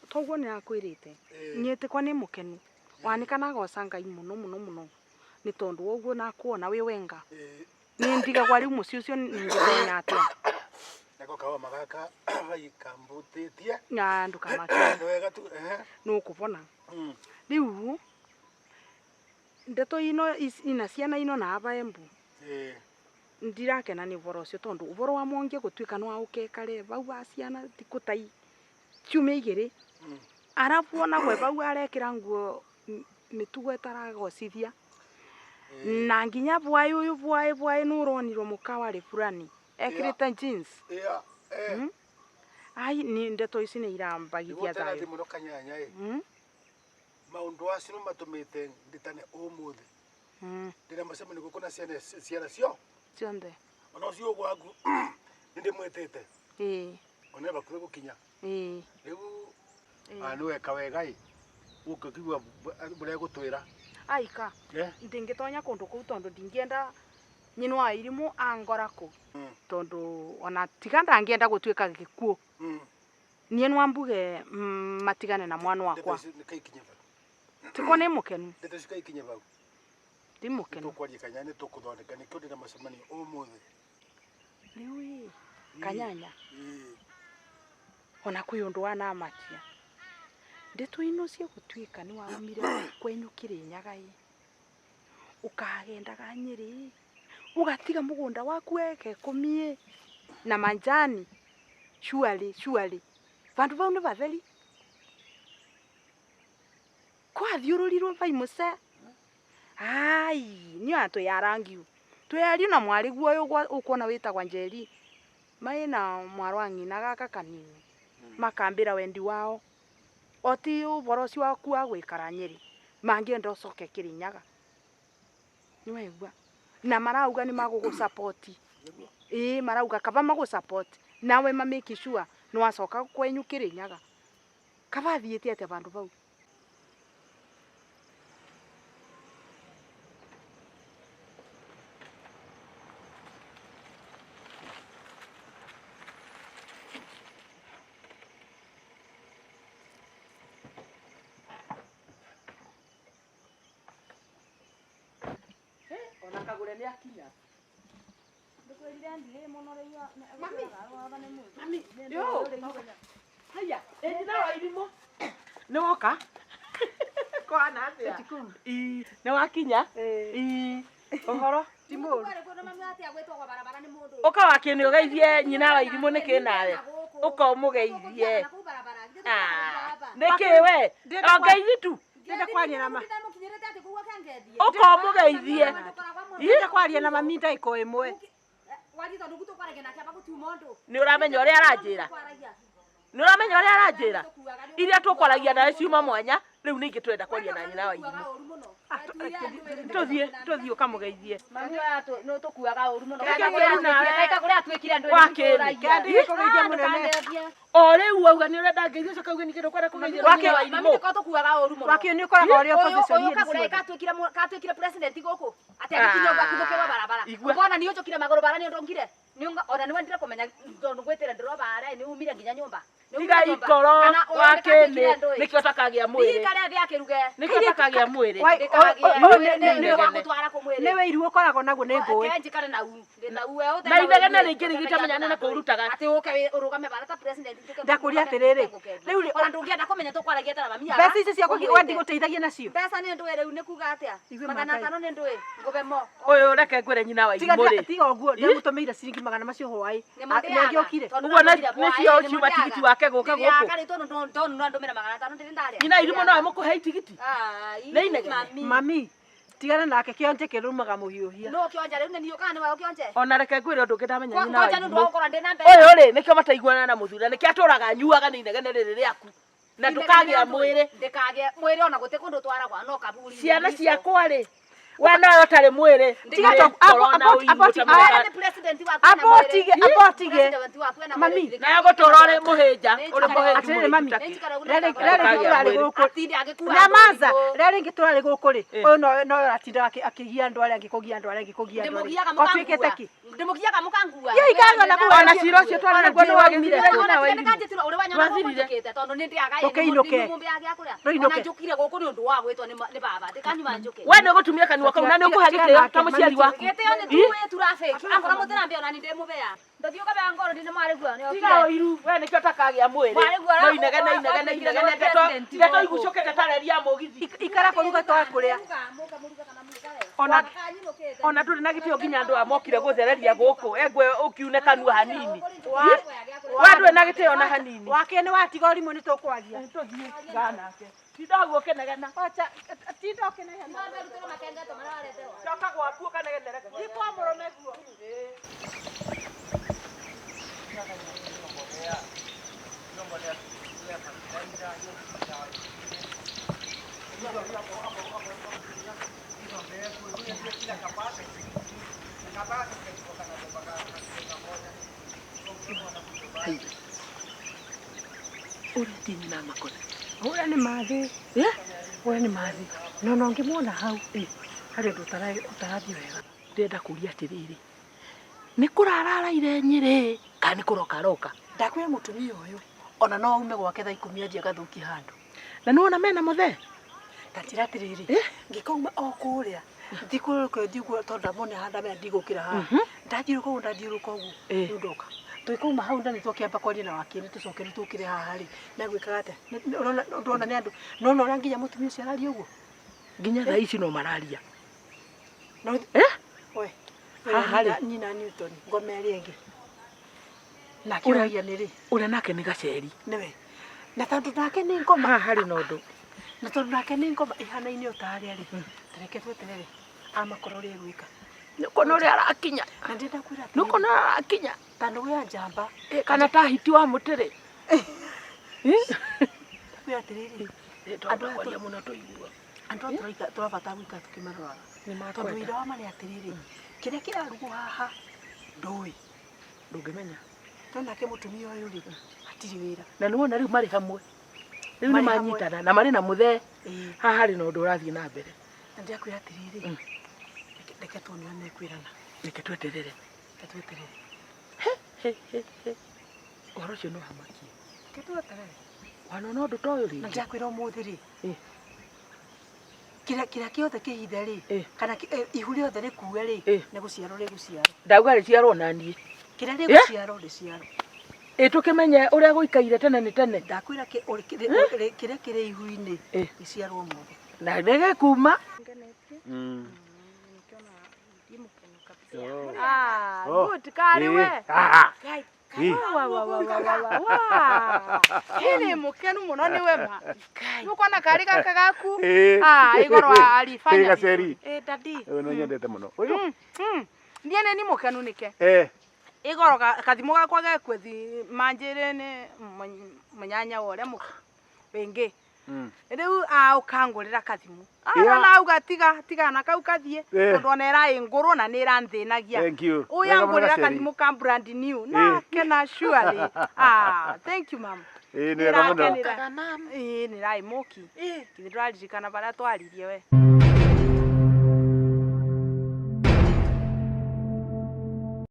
Toguo nĩrakwĩrĩte niĩ tikwa nĩ mũkenu wanĩka nagoca Ngai mũno mũno mũno nĩ tondũ wa ũguo nakuona wĩ wenga nĩ ndigagwa rĩu mũciĩ ũcio ningĩtonya atĩa. Nako kahoma gaka vai kambutĩtie. Na ndũkamake. Nĩ wega tu ehe. Nũkũbona. Rĩu ndeto ino ina ciana ino na aba Embu ndirakena nĩ ũboro ũcio tondũ ũboro wa Mwangi gũtuĩka nĩ waũkekare bau ba ciana thikũ ta ciumia igĩrĩ arabu ona gwe bau arekĩra nguo mĩtugo ĩtaragocithia na nginya bwaĩ ũyũ bwaĩ bwaĩ nĩ ũronirwo mũka warĩ fulani ekĩrĩte jeans. Ai ni ndeto ici nĩ irambagithia Nĩguo thayũ. thimũ no kanyanya ĩ. Maũndũ acio nĩmo matũmĩte ndĩtane ũmũthĩ. Ndĩna mũcemanio gũkũ na ciana ciana cio. Cionthe. Ona ũcio ũgwaku nĩ ndĩmwĩtĩte. Ona e hakuhĩ gũkinya. Rĩu nĩ weka wega ĩ ũke ũkĩigua ũrĩa egũtwĩra. Aika ndingĩtonya kũndũ kũu tondũ ndingĩenda nyina wa irimũ angora kũu tondũ ona tiga ndangĩenda gũtuĩka gĩkuũ. Niĩ no mbuge matigane na mwana wakwa. Ndeto ici nĩkaikinye bau. Tiko nĩ mũkenu. Ndeto ici kaikinye bau. Ndi mũkenu. Nĩtũkwaria kanyanya nĩtũkũthondeka nĩkĩo ndĩna mũcemanio ũmũthĩ. Rĩu ĩ kanyanya ona kwĩ ũndũ wanamakia. Ndeto ino cia gũtuĩka nĩ waumire kwenyu Kĩrĩnyaga ĩ, ũkagendaga Nyĩrĩ ĩ, ũgatiga mũgũnda waku eka ikũmi ĩ, na manjani surely surely vandu vau nĩ vatheri. Kwathiũrũrirwo vai mũcee ai niĩ ona twĩ arangiu twĩ ariũ na mwarĩguo ũyũ ũkuona wĩtagwa Njeri maĩ na mwarĩ wa ng'ina gaka kanini makambĩra wendi wao o ti ũboro ũcio waku wa gũikara Nyĩrĩ mangĩenda ũcoke Kĩrĩnyaga. Nĩwaigua? Na marauga nĩ magũgũ support. Ĩĩ marauga kaba magũ support nawe ma make sure nĩwacoka kwenyu Kĩrĩnyaga. Kaba athiĩte atĩa bandũ bau? Ona kagure nĩ akinya. Mami, mami, yo. Haya, ĩ nyina wa irimũ. Nĩ woka? Kwana atĩa? Ii, nĩ wakinya? Ii, ũhoro? Ti mũru. Ũka wakĩ nĩ ũgeithie nyina wa irimũ nĩkĩ nawe? Ũka ũmũgeithie. Ah, nĩkĩ we? O ngeithi tu. Ndĩrenda kwaria na ma. Ũka ũmũgeithie. Ndĩrenda kwaria na mami ndagĩka o ĩmwe. Nĩ ũramenya ũrĩa aranjĩra? Nĩ ũramenya ũrĩa aranjĩra? Iria tũkwaragia nawe ciuma mwanya, rĩu ningĩ tũrenda kwaria na nyina wa irimũ. Tũthiĩ, tũthiĩ ũkamũgeithie. Nĩkĩ kĩũru nawe? Wakĩrĩ. O rĩu wauga nĩ ũrenda ngeithio ũcoke uge ningĩ ndũkwenda kũgeithio nĩ nyina wa irimũ. Wakĩo nĩ ũkoragwo ũrĩ opposition hĩndĩ ciothe. Katuĩkire president gũkũ atĩ agĩkinya ũguo akithũkĩrwo barabara Igua. ũkona niĩ ũnjũkire magũrũ bara nĩ ũndũ ngire ona nĩ wendire kũmenya tondũ gwĩtĩra ndĩro bara nĩ umire nginya nyũmba Nĩ Tiga umire nyũmba. ikoro Kana ũyũ nĩ wakĩnĩ katuĩkire ndũĩ. nĩkĩo ũtakagĩa mwĩrĩ. Ndikare thĩ akĩruge Nĩkĩo ũtakagĩa mwĩrĩ. Wai- Ndĩkagĩe. o- o- Nĩ- nĩ- nĩ wagũtwara kũ mwĩrĩ Nĩ wĩiru ũkoragwo naguo nĩ ngũĩ. Reke njikare na u ndĩ na u we ũte Na na inegene wĩigue. rĩingĩ rĩngĩ itamenya nĩ kũ ũrutaga. Atĩ ũke ũrũgame bara ta president njũke Ndakũria atĩrĩrĩ, rĩu rĩ- ona ndũngĩenda kũmenya tũkwaragia ta na mami Mbeca ici ciaku wendi gũteithagia nacio. mbeca nĩ ndũĩ rĩu nĩ kuga atĩa Igue magana Maathai. atano nĩ ndũĩ ngũbe mo Ũyũ reke ngwĩre nyina wa Tiga irimũ rĩ. tiga ũguo ndĩramũtũmĩire ciringi magana macio hwaĩ. Nĩmo ndĩaga. Nĩangĩokire. Tondũ Ũguo ndamũire bwaĩ, nĩcio nĩmo ciuma ndĩaga. tigiti wake gũka Ndĩaga gũkũ. rĩ tondũ tondũ no ndũmĩre magana atano ndĩrĩ ndarĩa. Nyina wa irimũ no amũkũhe itigiti. Ai, Nĩ inegene. mami. Mami, tigana nake kĩonje kĩrũmaga mũhiũhia. Nũ kĩonje rĩu nĩ niĩ kana nĩwe ũkĩonje? Ona reke ngwĩre ũndũ ũngĩ ndamenya nyina wa Kwanja nĩ ũndũ irimũ. wa gũkorwo ndĩ na mbeca. Ũyũ rĩ nĩkĩo mataiguanaga na mũthuri na nĩkĩo atũraga anyuaga nĩ inegene rĩrĩ rĩaku. Na ndũkagĩa mwĩrĩ. Ndĩkagĩa mwĩrĩ ona gũtĩ kũndũ twaragwa no kaburi. Ciana ciakwa rĩ we noyo ũtarĩ mwĩrĩ. Tiga to- Nĩ korona about- ũiru about- ũtamenya- Nĩ president President waku na Abotige abotige. Mami nayo gũtũra ũrĩ mũhĩnja ũrĩ mũhĩnju. Atĩrĩrĩ mami. Rĩrĩ tũrarĩ gũkũ. Nyamaza. Rĩrĩ rĩngĩ tũrarĩ gũkũ rĩ. Ũyũ no no aratinda akĩgia andũ arĩa angĩ kũgia andũ arĩa angĩ kũgia andũ arĩa. Watuĩkĩte kĩ? Ndĩmũgiaga mũkangua. Ye ikanga na kũu ona cira ũcio twarĩ naguo nĩ wagĩthire rĩu na waithire. Tondũ nĩ ndĩaga ona njũkire gũkũ nĩ ũndũ wa gwĩtwo nĩ baba ndĩkanyuma njũke. We nĩ ũgũtumia kanua kau na nĩ ũkũhe gĩtĩo ta mũciari waku. Gĩtĩo nĩ tuĩ traffic. Akorwo mũtirambia ona ni ndĩmũbea. Ndathiĩ ũkabea ngoro ndĩ marĩguo nĩ okire. Tiga ũiru we nĩkĩo ũtakagĩa mwĩrĩ. No inegene inegene inegene ndeto ndeto igucũkĩte ta reri ya mũgithi. Ikara kũruga twa kũrĩa. Ona ndũrĩ na gĩtĩo nginya andũ aya mokire gũthereria gũkũ engwe ũkiune kanua hanini. We ndũrĩ na gĩtĩo ona hanini. Wake nĩ watiga ũrimũ nĩ tũkwaria. Tũthiĩ ganake. Tinda hau ũkĩnegena. Tinda ũkĩnegena. Coka gwaku ũkanegenere. Thiĩ kwa mũrũme guo. Ũrĩa ti nyina makore. Ũrĩa nĩ mathi. Ũrĩa nĩ mathi. No no ngĩmuona hau harĩ ũndũ ũtarathiĩ wega. Ndĩrenda kũria atĩrĩrĩ. Nĩ kũrararaire Nyĩrĩ kana nĩ kũroka aroka? Ndakwĩra mũtumia ũyũ ona no aume gwake thaa 10 anjie agathukia handũ. Na nĩ wona mena mũthee? Ta njĩra atĩrĩrĩ, ngĩkauma o kũrĩa ndikũrũka ndiguo tondũ ndamona handa mena ndigũkĩra haha. Ndathiũrũka ũguo ndathiũrũka ũguo rĩu ndoka. Tũgĩkauma hau ndani twakĩamba kwaria na wakĩrĩ tũcoke rĩu tũkĩre haha rĩ na gwĩkaga atĩa? Ndũrona nĩ andũ nona ũrĩa nginya mũtumia ũcio araria ũguo? Nginya thaa ici no mararia. We haha rĩ nyina Newton ngoma ĩrĩa ĩngĩ. Nake ũragia nĩ rĩ? Ũrĩa nake nĩ gaceri. Nĩwe. Na tondũ nake nĩ ngoma. Haha harĩ na ũndũ. Na tondũ nake nĩ ngoma ihanaine o ta arĩa rĩ. Tareke tweterere amakorwo ũrĩa egwĩka. Nĩũkuona ũrĩa arakinya. Na ndĩrenda kwĩra atĩrĩrĩ. Nĩũkuona ũrĩa arakinya. Ta nũgũ ya njamba. Kana ta hiti wa mũtĩrĩ. Kwĩra atĩrĩrĩ. Andũ aya kwaria mũno tũigua. Andũ aya tũrabatara gũikara tũkĩmaroraga. Tondũ wĩra wa ma nĩ atĩrĩrĩ. Kĩrĩa kĩrarugwo haha ndũĩ. Ndũngĩmenya. No nake mũtumia ũyũ rĩ hatirĩ wĩra. Na nĩwona rĩu marĩ hamwe. Rĩu nĩ manyitana na marĩ na mũthee. Haha harĩ na ũndũ ũrathiĩ na mbere. Na ndĩrakwĩra atĩrĩrĩ. Reke tuone ũrĩa mekwĩrana. Reke tweterere. Reke tweterere. Ũhoro ũcio nĩ wamakia. Reke tweterere. Wanona ũndũ ta ũyũ rĩngĩ? Na ndĩrakwĩra ũmũthĩ rĩ. Kĩrĩa kĩothe kĩhithe rĩ kana ihu rĩothe rĩkue rĩ nĩ gũciarwo rĩgũciarwo. Ndauga rĩciarwo na niĩ. Kĩrĩa rĩgũciarwo rĩciarwo. Ĩ tũkĩmenye ũrĩa gũikaire tene nĩ tene. Ndakwĩra kĩrĩa kĩrĩ ihu-inĩ gĩciarwo ũmũthĩ. Na nĩgĩkuma. Good karĩ we. Hĩndĩ mũkenu mũno nĩ wema. Nĩũkuona karĩ gaka gaku? Igoro alifanya. Gaceri. Daddy. Ũyũ nĩ nyendete mũno. Ũyũ. Ndiĩ nĩ mũkenu nĩke. Igoro kathimũ gakwa gekwe manjĩrĩ nĩ mũnyanya wa ũrĩa wĩngĩ. Rĩu ũkangũrĩra kathimũ. Na auga tiga tiga na kau kathiĩ tondũ ona ĩraĩ ngũrũ na nĩ ĩranthĩnagia. Ũyũ angũrĩra kathimũ ka brand new. Na kena surely. Thank you ma'am. Ĩĩ nĩ wega mũno. Ĩĩ nĩ ĩraĩ mũki. Githĩ ndũraririkana barĩa twaririe we.